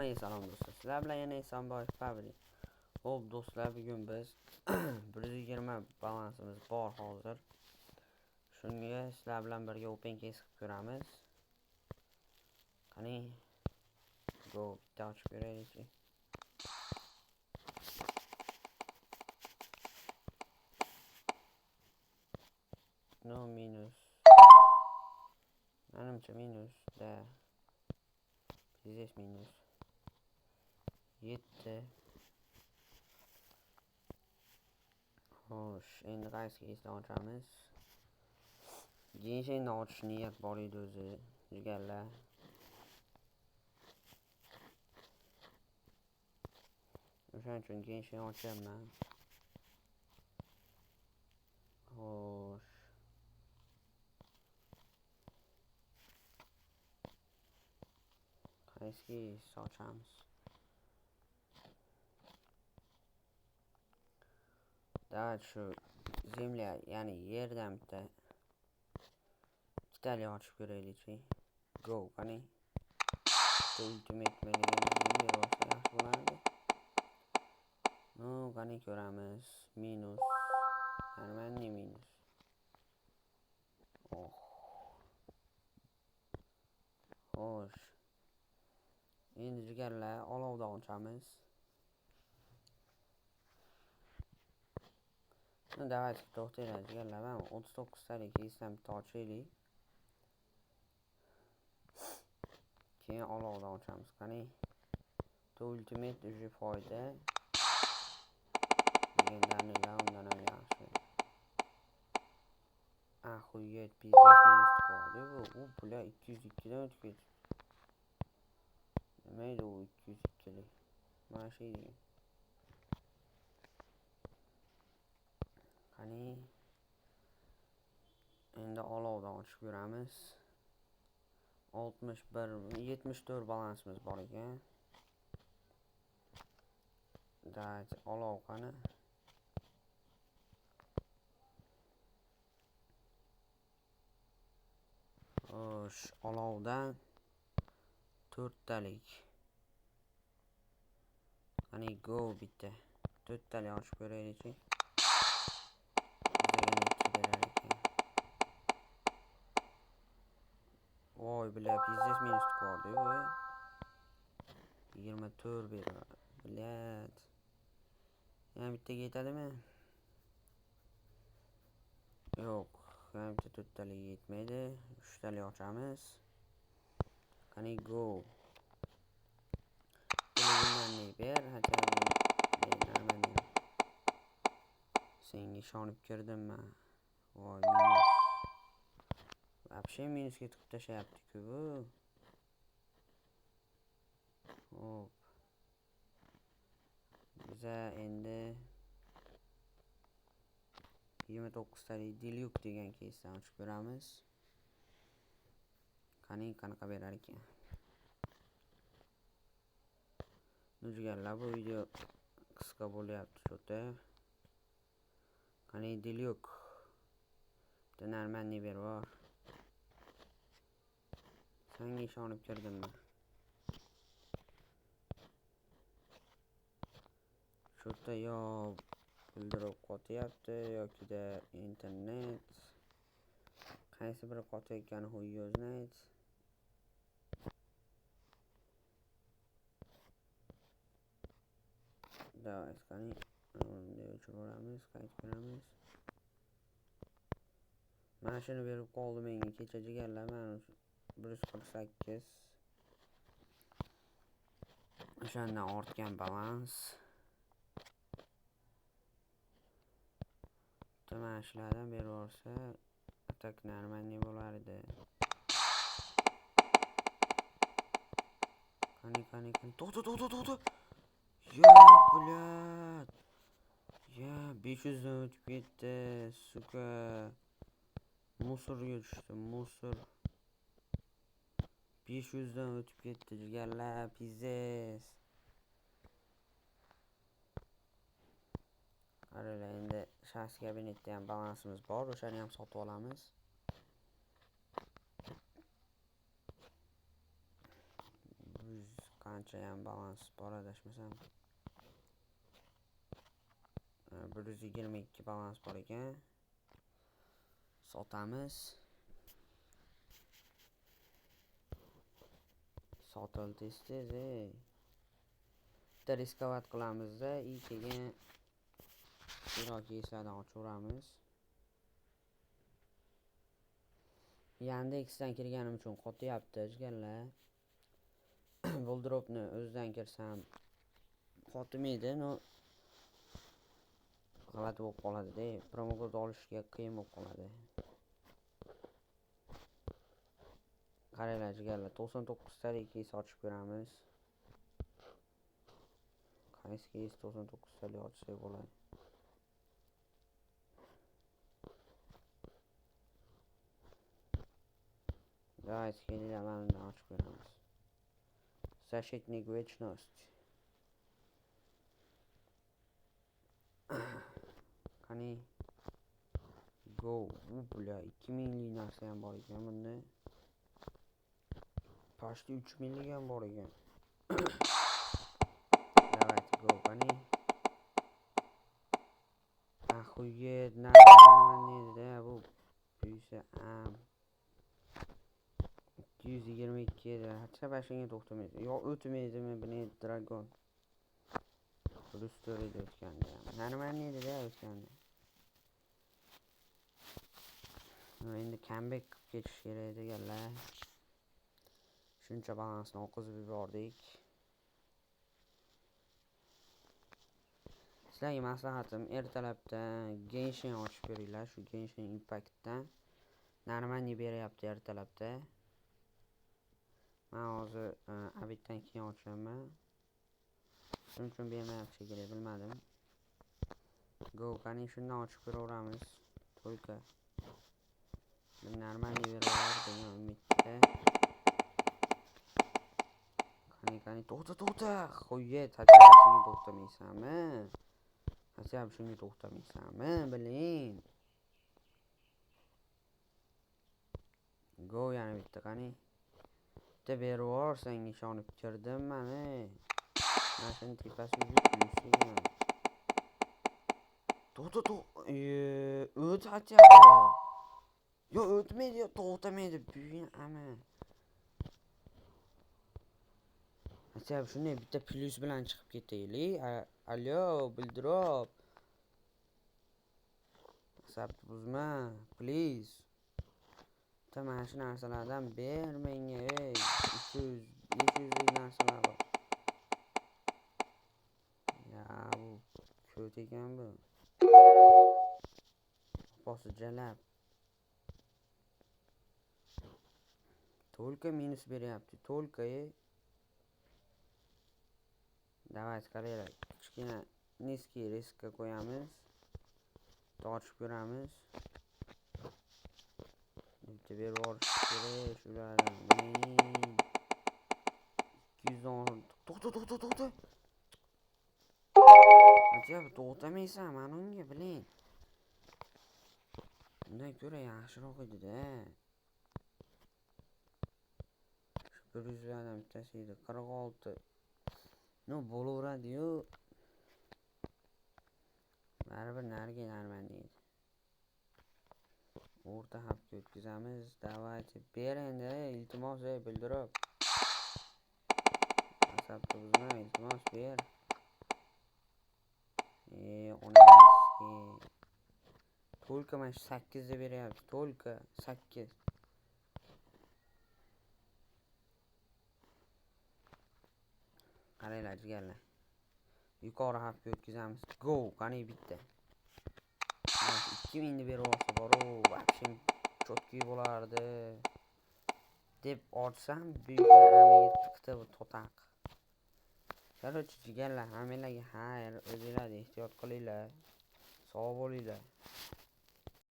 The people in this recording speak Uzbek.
Hammaga salom do'stlar. Sizlar bilan yana Esonboyev Pabli. Xo'p do'stlar, bugun biz 120 balansimiz bor hozir. Shunga sizlar bilan birga open case qilib ko'ramiz. Qani go bitta ochib ko'raylikchi. No minus. Manimcha minus da. Здесь minus 7. Xo'sh, endi qaysi keysni ochamiz? Genshinni ochish niyat bor edi o'zi, jigarlar. O'shaning uchun Genshin ochyapman. Xo'sh. Qaysi keysni ochamiz? Давай shu zemlya, ya'ni yerdan bitta ikkitalik ochib ko'raylikchi. Go, qani. Bitta ultimate berib olsa yaxshi bo'lardi. Ну, qani ko'ramiz. Minus. Нормальный minus. Oh. Xo'sh. Endi jigarlar olovda ochamiz. Ну, давайте to'xtanglar jigarlar. Mana 39 talik keysdan bitta ochaylik. Keyin olovdan ochamiz. Qani. Bitta ultimate уже foyda. Legendarnilar undan ham yaxshi. Ахуеть, пиздец minus qoldi bu. U бля 202 dan o'tib ketdi. Nima edi u 202lik? Mana shu edi. Qani. Endi olovdan ochib ko'ramiz. 61 74 balansimiz bor ekan. Давайте olov qani. Xo'sh, olovdan 4 talik. Qani go bitta. 4 talik ochib ko'raylikchi. Bizga necha berar ekan? Voy, бля, пиздец minus qoldi bu. 24 berdi. Блядь. Yana bittaga yetadimi? Yo'q, yana bitta 4 talik yetmaydi. 3 talik ochamiz. Qani go. Legendarni ber, хотя бы senga ishonib kirdim men. Voy, minus. Вообще minusga tiqib tashlayapti-ku bu. Xo'p. Biza endi 29 talik Dilyuk degan keysdan ochib ko'ramiz. Qani qanaqa berar ekan. Jigarlar, bu video qisqa bo'lyapti cho'ta. Qani Dilyuk. Bitta normalniy berib bor. Senga ishonib kirdim men. Shu yerda yo bildirib qotyapti yokida internet. Qaysi biri qotayotgani xuy знает. Давай, qani bunday o'chirib olamiz, qaytib ko'ramiz. Mana shuni berib qoldi menga kecha jigarlar, mana 148. O'shandan ortgan balans. Bitta mana shulardan berib olsa, tak normalniy bo'lar edi. Qani, qani, qani. To'xta, to'xta, to'xta. Ya, блядь. Ya, 500 dan o'tib ketdi, сука. Musorga tushdi, musor. 500 dan o'tib ketdi, jigarlar, pizdes. Qaranglar, endi shaxsiy kabinetda ham balansimiz bor, o'shani ham sotib olamiz. Qancha ham balans bor adashmasam. 122 balans bor ekan. Sotamiz. Sotil tez-tez, ey. Bitta riskovat qilamizda, i keyin keyslardan ochaveramiz. Yandexdan kirganim uchun qotyapti, jigarlar. Buldropni o'zidan kirsam qotmaydi, no g'alati bo'lib qoladi-da. Promokod olishga qiyin bo'lib qoladi. Qaranglar, jigarlar, 99 talik keys ochib ko'ramiz. Qaysi keys 99 talik ochsak bo'ladi? Давайте kelinglar, mana bundan ochib ko'ramiz. Защитник вечности. Qani go. U бля, 2000 lik narsa ham bor ekan bunda. Почти 3000 lik ham bor ekan. Давайте go, qani. Охуеть, nima edi bu? Buysa am. 222 edi. Hacha bashanga to'xtamaydi. Yo o'tmaydimi buni dragon. Rus edi o'tganda ham. Нормальный edi-da o'tganda. Endi comeback qilib ketish kerak deganlar. Shuncha balansni oqizib yubordik. Sizlarga maslahatim, ertalabdan Genshin ochib ko'ringlar. Shu Genshin Impact'dan нормальный beryapti ertalabda. Men hozir abitdan keyin ochaman. Shuning uchun bermayapti shekilli, bilmadim. Go, qani shundan ochib ko'raveramiz. To'yka. Bir нормальный beraver degan umidda. Qani, qani, to'xta, to'xta. Qo'yet, hacha shunga to'xtamaysanmi? Hacha shunga to'xtamaysanmi? Biling. Go, yana bitta qani. Bitta berib yubor, senga ishonib kirdim men, ey. Mana shuni tepasi uzib ekan. To'xta, to'xta. O't hacha. Yo o'tmaydi, yo to'xtamaydi. Bugun ama. Hacha shunday bitta plyus bilan chiqib ketaylik. Alo, bildirib. Asabni buzma, please. Bitta mana shu narsalardan ber menga, ey. 300, 500 lik narsalar bor. Ya bu ko't ekan bu. Opasi jalab. Только minus beryapti, только, ey. Давайте qaranglar, kichkina низкий riskka qo'yamiz. Tortib ko'ramiz. Bitta berib yuborish kerak shulardan. 200 dan to'xta, to'xta, to'xta. Acha, to'xtamaysan mana unga, biling. Undan ko'ra yaxshiroq edi-da. Shu 100 lardan bittasi edi, 46. No bo'laveradi-yu. Baribir nariga narman deydi. O'rta xavfga o'tkazamiz. Давайте ber endi, iltimos, ey, bildirib. Asabni buzma, iltimos ber. Ey, onamizki. Только mana shu 8 da beryapti, только 8. Qaranglar, jigarlar. Yuqori xavfga o'tkazamiz. Go, qani bitta. 2000 ni berib olsa bor-u, вообще cho'tki bo'lardi deb ochsam, buyuk amiga tiqdi bu to'taq. Короче, jigarlar, hammanglarga xayr, o'zinglar ehtiyot qilinglar. Sog' bo'linglar.